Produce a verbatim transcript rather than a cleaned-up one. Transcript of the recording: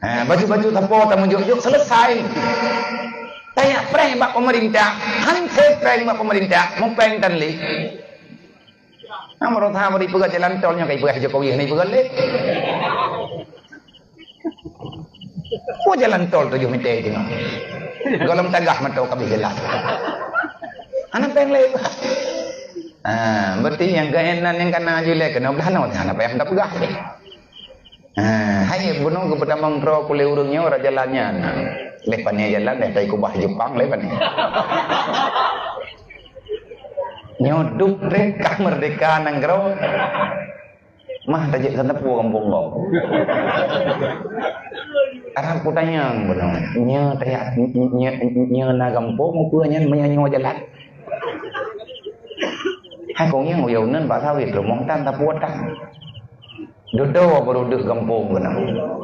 Ha, baju-baju sapo tameujok-jok, selesai. Tajak prank bak pemerintah, han se prank bak pemerintah, meuprank tan lé. Nah, baru tahu beri peugah jalan tol nyoe, kai peugah Jokowi, hana peugah lé. Oh, jalan tol tujoh meter tu. Golom tagah mata kabeh jalan. Hana prank lé. Ah, berarti nyang keunan nyang kana ju lé keunoe blah nyoe, hana payah tapeugah. Ah, hai bunoe geupeudamong droe kulé ureueng nyoe ora jalan nyan. Lé pane jalan, lé tai kubah Jepang lé pane. Nyoe dup trép ka merdeka nanggroe. Mah tajak keuneupue gampông gob. Arab kutanyong bunoe, nyoe tajak, nyoe, nyoe na gampông peue nyan meunyoe nyoe jalan? Hai kong nyang uyau nan bak sawét rumoh tan tapuat tan. Dudoe baru deuh gampông keunoe.